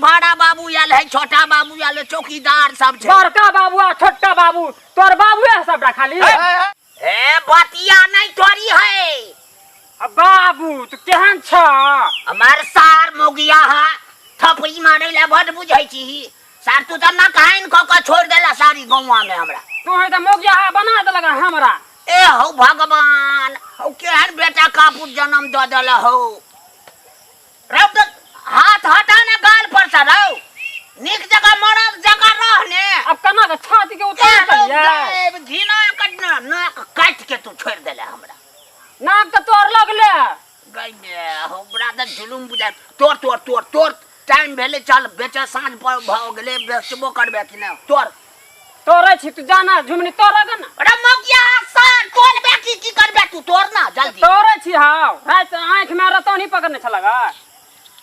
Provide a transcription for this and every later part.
बड़ा बाबू आयल है, छोटा बाबू आयल है, चौकीदार सब छै। बड़का बाबू आ छोटका बाबू तोर बाबू है सबटा खाली। ए बतिया नहीं तोरी है। आ बाबू तू केहन छ? हमार सार मोगिया हा थपड़ी मारे ला बड बुझै छी सार, तू तऽ नकाइन कऽ कऽ छोड़ि देला सारी गौवा में हमरा। तू है तऽ मोगिया हा बना देलक हमरा। ए हौ भगवान, हौ केहन बेटा कापूत जन्म दऽ देला हौ। रौ तऽ हाथ हटा ने गाल पर से रौ, नीक जगह मरद जगह रह ने। अब केना के छाती के उतार देलियै? घिना के नाक काटि के तू छोड़ि देले हमरा। नाक तऽ तोर लगले। गई मे हमरा तऽ जुलुम बुझाय। तोर तोर तोर तोर टाइम भेलै, चल बेचे, साँझ पर भऽ गेलै, बेचबो करबे कि नहि? तोर तोड़ै छी, तू जाना झुमनी तोड़ग ना। अरे मगिया सार तोड़बे की की करबे तू? तोड़ ना जल्दी। तोड़ै छी हाउ, राति आँखि में रतौनी पकड़ने छलग।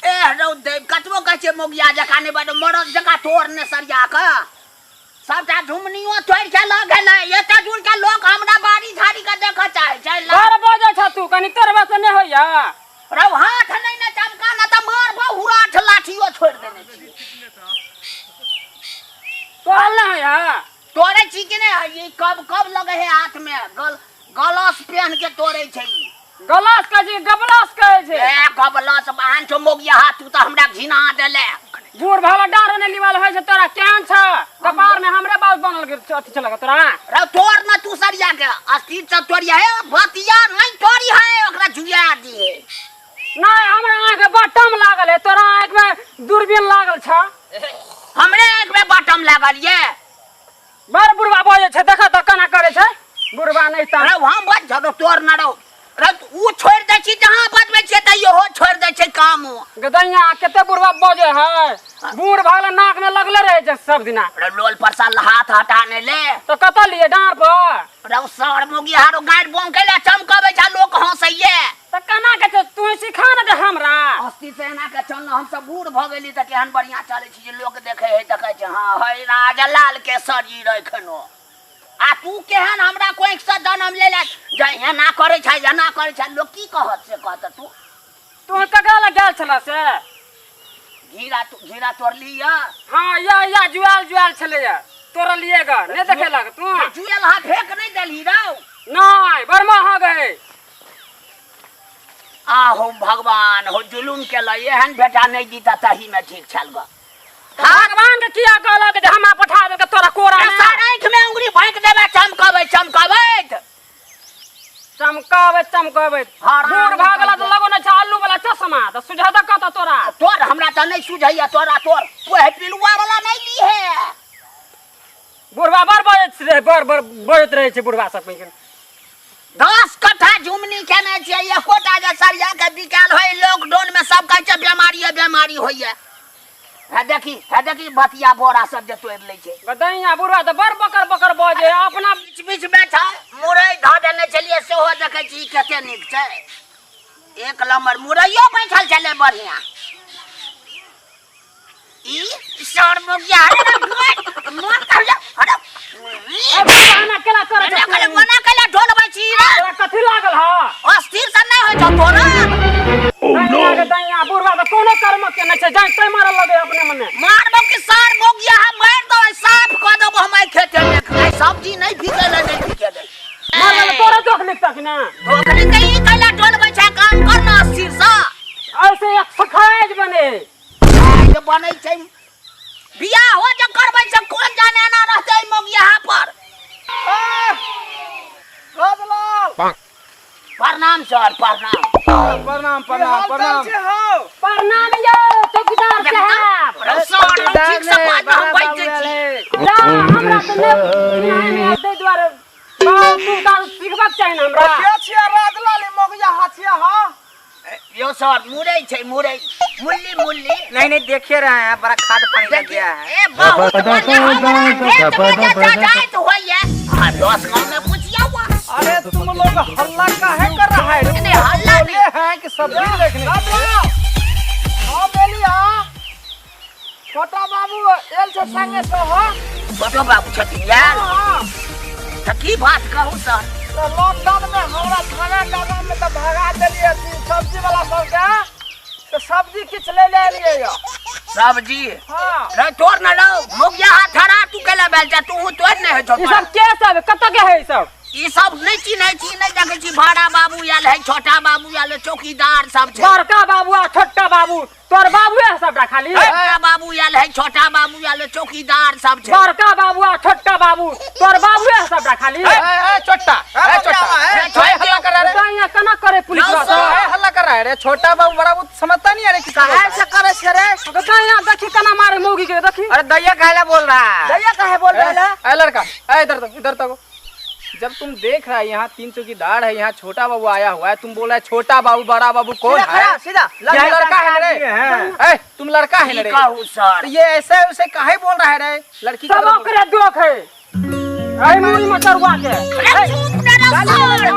ए रौ देव, कतबो कहै छियै मोगिया जकाँ नहि बड, मरद जकाँ तोड़ ने सरिया कऽ। सबटा झुमनियो तोड़ि के लऽ गेलै। एते दूर के लोक हमरा बाड़ी झाड़ी के देखऽ चाहै छै। बड़ बजै छ तू, कनि तोड़बा से नहि होइया। रौ हाथ नहि ने चमका ने तऽ मारबो हुराठ लाठियो छोड़ि देने छी। तोड़ल नहि होइया? तोड़ै छी कि नहि? ई कब कब लगे है हाथ में, गल गलस पेन के तोड़ै छै ई। गलस कहै छै गबलस कहै छै? ए गबलस बहन छौ मोगिया हाथ, तू तऽ हमरा घिना देले। बूढ़ भाला डाँढ़ नहि लिवाल होइ छै तोरा, केहन छ कपार में हमरे बाल बनल गेल छ, अथी छलक तोरा। रौ तोड़ न तू सरिया के अस्थिर से तोड़िया हे, बतिया नहीं तोड़ी है, ओकरा जुआ दी है। नहीं हमरा आँख में बटम लागल है, तोरा आँख में दूरबीन लागल छ। हमरे आँख में बटम लागल ये? बड़ बुढ़वा बजै छै, देख तऽ केना करै छै बुढ़वा नहि तऽ। रौ हम बज जब तोड़ न रौ, रौ उ छोड़ि दै छी जहाँ बजबै छियै तऽ इहो छोड़ि दै छै काम। गदैया कते बुढ़वा बजै है, बूढ़ भऽ गेलै नाक में लगले रहै छै सब दिना। रौ लोल पर से हाथ हटा नहि ले। तऽ कतऽ लिए डाँड़ पर? रौ सर मोगी हारो गाड़ि बोम कैला चमकबै छै, लोक हँसैये। तऽ केना के छै तू सिखा ने दे हमरा। अस्थिर से एना के चल, हम सब बूढ़ भऽ गेली तऽ केहन बढ़िआँ चलै छी जे लोक देखै है तऽ कहै छै हँ है राजलाल के शरीर एखनो। आ तू केहन हमरा कोखि से जन्म लेले जे एना करै छै एना करै छै, लोक की कहत से कहत तू। तू ककरा लग गेल छलह से? घीरा घीरा तोड़ली या? हाँ या जुआल जुआल छलैया, तोड़लिए ग, नहि देखेलक तू? जुआल हा फेक नहि देलही रौ? नहि, बड़ महग है। आहो भगवान हो जुलुम केल, एहन बेटा नहि दीता तही में ठीक छल ग। भगवान के किया कहलक जे हमरा पठा देलक तोरा कोरा में? सार आँखि में उंगली भाँकि देबै चमकबै चमकबैत चमकाबै चमकबैत। हरामी बूढ़ भऽ गेला तऽ कहिके। लगो नहि छै आलू वाला चश्मा, तऽ सुझेतऽ कतऽ तोरा? तोर हमरा तऽ नहि सुझैया तोरा, तोर ओहे पिलुआ वाला नहि लीहे। बुढ़वा बड़ बजैत रहै, बड़ बड़ बजैत रहै छै बुढ़वा सब। 10 कट्ठा झुमनी केने छियै, एकोटा जे सरिया के बिकायल होय लॉकडाउन में सब कहै छै बेमारी बेमारी होइया। हे देखी, हे देखी बतिया बोरा सब जे तोड़ि लै छै। गदैया बुढ़वा तऽ बड़ बकर बकर बजै अपना। बीच बीच में छै मुरई धऽ देने छलियै, सेहो देखै छी कते नीक छै, एक नंबर मुरैयो बैठल छलै बढ़िया। ई सर मुगिया मन कर अरे ए बुढ़वा एना केना करै एना छै केला तू? ओना केला ढोलबै छी रे? तोरा कथी लागल ह? अस्थिर से नहि होइ छौ तोरा? नहीं लागल। बुढ़वा तऽ कोनो कर्म के नहि छै, जाय तै मारल लगे अपने मने। मारबो कि सार मोगिया, हम मारि दो, साफ कऽ देबो हम एहि खेते में। आइ सब्जी नहि बिकेलै, नहि बिकेलै। मारल तोरा जोख लिखता कि ना? धोख लिखते ई कैला टोलबै छै, काम कर ना अस्थिर से। ऐसे एक सखाज बने। आइ जे बनै छै बियाह हो जे करबै से कोन जाने एना रहतै मोगिया पर। राजलाल प्रणाम सर, प्रणाम। प्रणाम प्रणाम प्रणाम। प्रणाम यौ चौकीदार साहब। रौ सर, रौ ठीक से बाज, हम बैठ जाइ छी। जा हमरा तऽ नहि नहि ताहि दुआरे बाप तू दारू सिखबाक चाही ने हमरा। के छियै राजलाल ई मोगिया हाथिया? हाँ यो सर मुरई छै, मुरई, मुल्ली मुल्ली। नहीं नहीं देखिए रहे हैं, बड़ा खाद पानी लग गया है। ए बहुत बढ़िया, हमरा खेत में जे जाइत होइए आ 10 गाँव में पूछिया हुआ। अरे तुम लोग हल्ला काहे कर रहा है? नहीं, हल्ला नहीं। बोले हैं कि सब्जी देखने। हाँ बोलिया छोटा बाबू एल छे संगे से हो। छोटो बाबू छथिन यार? हाँ। तऽ की बात कहू सर? तो लॉकडाउन में हमरा खाना डाला में तो भगा देलिए सब्जी वाला सबके, तो सब्जी किछ ले ले एलिए यो। सब्जी हाँ रे तोड़ न लो मोगिया हाथ हरा तू केला बेल जा तू तोड़ नहीं है ई सब के सब कतऽ के है ई सब? ई सब नहीं चिन्है छी, नहीं देखै छी। भाड़ा बाबू आयल है, छोटा बाबू आयल है, चौकीदार सब छै। बड़का बाबू आ छोटका बाबू तोर बाबू है सबटा खाली। बड़का बाबू आयल है, छोटा बाबू आयल है, चौकीदार सब छै। बड़का बाबू आ छोटका बाबू तोर बाबू है सबटा खाली। ए ए छोटा, ए छोटा, ए छोड़ हल्ला कर रहा है रे। यहाँ केना करे पुलिस जाओ वाला सर। ए हल्ला कर रहा है रे, छोटा बाबू बड़ा बाबू समझता नहीं है रे किसका काहे से करे छे रे? तो यहाँ देखी केना मारे मौगी के देखी। अरे दैया काहे बोल रहा है? दैया काहे बोल रहा है? ए लड़का, ए इधर तक, इधर तक। जब तुम देख रहा है यहाँ 3 चौकीदार है, यहाँ छोटा बाबू आया हुआ है, तुम बोल रहा है छोटा बाबू बड़ा बाबू कौन है? सीधा तुम लड़का है रे, ए तुम लड़का है रे। कहू सर? तो ये ऐसे उसे काहे बोल रहा है रे? लड़की सब ओकरे दोख है। अरे मुड़ी मचरुआ के। अरे चुप ना रहो सर।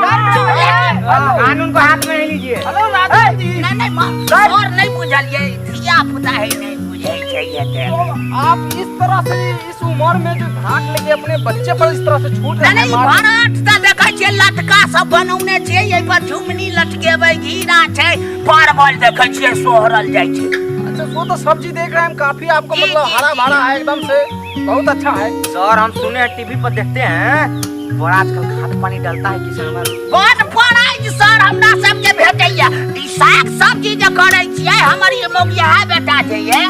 कानून को हाथ में नहीं लीजिए। हेलो राजा जी। नहीं नहीं सर नहीं बुझलिए, धिया पुता है नहीं बुझे चाहिए थे। तो आप इस तरह से इस उम्र में जो धाक लेके अपने बच्चे पर इस तरह से छूट रहे नहीं हैं, मार- भराट तऽ देखै छियै लटका सब बनौने छियै, एहि पर झुमनी लटकेबै, घीरा छै, परवल देखै छियै सोहरल जाइ छै। अच्छा वो तो सब्जी देख रहे हैं हम, काफी आपको जी, मतलब जी, हरा जी। भरा है एकदम से, बहुत अच्छा है। सर हम सुने हैं टीवी पर देखते हैं बड़ा आजकल खाद पानी डालता है किसान हमारा। बड पड़ै सर हमरा सबके भेटैया ई साग सब्जी जे करै छियै। हमर ई मौगिया बेटा जे ये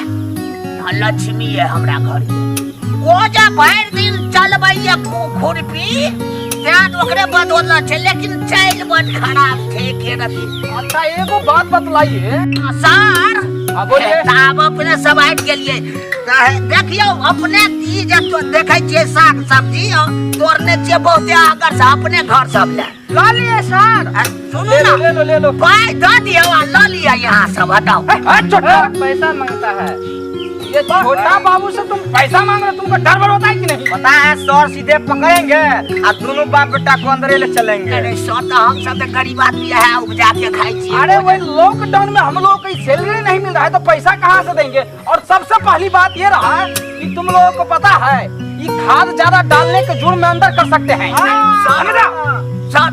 लक्ष्मी ये हमरा घर के, ओ जे भरि दिन चलबैया खुरपी तें ओकरे बदौलत छै, लेकिन चालि बड खराब छै के रति। अच्छा एगो बात बतलाइए सर। हाँ, बोलिए। आब अपने सब आबि गेलियै। देखियौ अपने ई जे तो देखै छियै साग सब्जी तोड़ने छियै बहुते आगर से अपने घर सब लए ल लिए सर। सुनू ले लो ना, ले लो ले लो। पाइ दऽ दियौ आ लऽ लिअ यहाँ सब हटाउ। छोटा पैसा मांगता है ये छोटा बाबू से तुम पैसा मांग रहे हो, तुमको डर बर होता है कि नहीं? पता है सर सीधे पकड़ेंगे और दोनों बाप बेटा को अंदर ले चलेंगे। अरे सर तो हम सब तो गरीब आदमी है, उपजा के खाई छियै। अरे वही लॉकडाउन में हम लोगों की सैलरी नहीं मिल रहा है तो पैसा कहाँ से देंगे? और सबसे पहली बात ये रहा कि तुम लोगों को पता है ये खाद ज्यादा डालने के जुर्म में अंदर कर सकते हैं। समझा? सर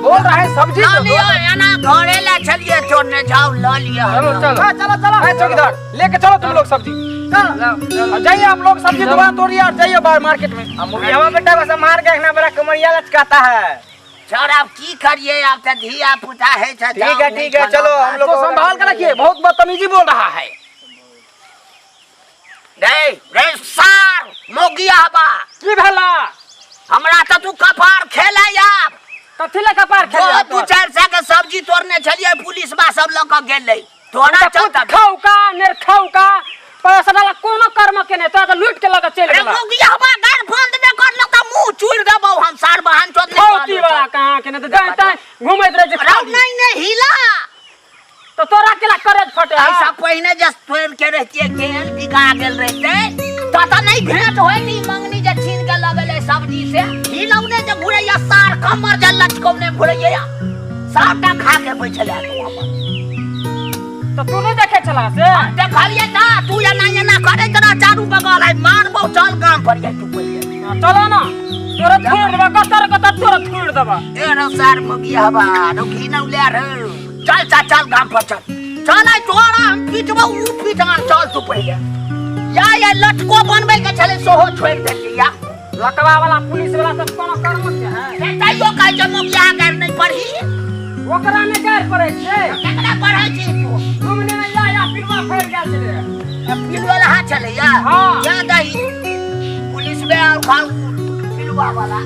बोल रहे हैं सब्जी लऽ तो- लिअ, एना घरे लए छलियै तोड़ने, जाउ लऽ लिअ। चलो चलो चलो चलो। ए चौकीदार लेके चलो तुम लोग सब्जी। और जाइए आप लोग सब्जी दुकान तोड़िए और जाइए बाहर मार्केट में। मुखिया बेटा बस मार के रखना, बड़ा कमरिया लचकाता है। सर अब की करिए, अब तो धिया पुता है। ठीक है ठीक है चलो हम लोग तो संभाल कर रखिए, बहुत बदतमीजी बोल रहा है। रे रे सार मोगिया बा की भेला? हमरा तऽ तू कपार खेलै आब। कथी लए कपार खेलै? दू चारि सए के सब्जी तोड़ने छलियै, पुलिस बा सब लऽ कऽ गेलै तोरा चलता। खौका नेर खौका पैसा डाला कोनो कर्म के नहीं, तोरा तऽ लूट के लऽ के चलि अरे गेला। मोगिया बा गार बंद नहि करलक तऽ मुँह चूरि देबौ हम सार बहन चोद। खौती वाला कहाँ के नहीं तऽ जाय ताय घुमैत रहै छै रौ खाली। नहीं नहीं हिला तो तोरा केला करेज फटे है? ऐसा पहिने जे तोड़ के रहतियै गेल बिका गेल रहते तो नहीं भेंट होइत। ई मंगनी जे छीन के लऽ गेलै सब्जी से हिलौने जे घुरैया सार कमर जे लचकौने घुरैया सबटा खा के बैठल है तू हमर। तो तू नहीं देखे छला से? देखलियै ना तू एना एना करैत रह चारू बगल, आइ मारबौ चल गाम पर जाय तू पहिले। चलो ना तोरा थोड़ देबा, कतर कतर तोरा थोड़ देबा। ए रौ सार मुगिया बा रौ घिनौले रौ, चल चल चल गाम पर चल चल, आइ तोरा हम पीटबौ ऊ पीटान, चल तू पहिले या या लटको बनबै के छलै सोहो छोड़ि देलियै या। लकवा वाला पुलिस वाला सब कोनो कर्म के है? तैयो कहै छै मुगिया गारि नहि पढ़ी। ओकरा नहि गारि पड़ै छै। केकरा पढ़ै छी तू? घुमने में या या पिलुआ फैल गेल छलै। पिलुआ लहा छलै या? हाँ। या दही पुलिस में और खाऊ पिलुआ वाला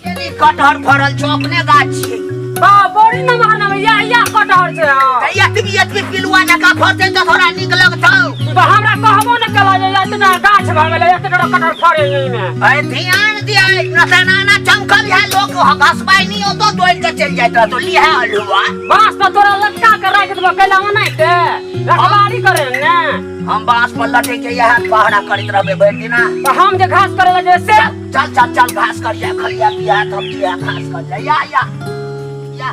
केनी कटहर फड़ल छौ, अपने गाछ छियै। बा बड़ी नमहर नमहर या या कटहर छै। हाँ तऽ एतबी एतबी पिलुआ जकाँ फड़तै तऽ थोड़ा नीक लगतौ। तो हमरा कहबो न केला जे एतना गाछ भऽ गेलै, एतना कटहर फड़े एहिमे। अरे ध्यान दिया ना ना चमकल है लोग घसबाई नहीं होतो दौड़ के चल जाइत रहतो लिहे अलुआ। बांस पर तोरा लटका के राखि देबो कैला ओनाहिते रखवारी करे ने। हम बांस पर लटक के यह पहरा करैत रहबै भरि दिना। तो हम जे घास करे ला जे से चल चल चल घास कर जा खलिया पिया तब जिया घास कर जा या या या।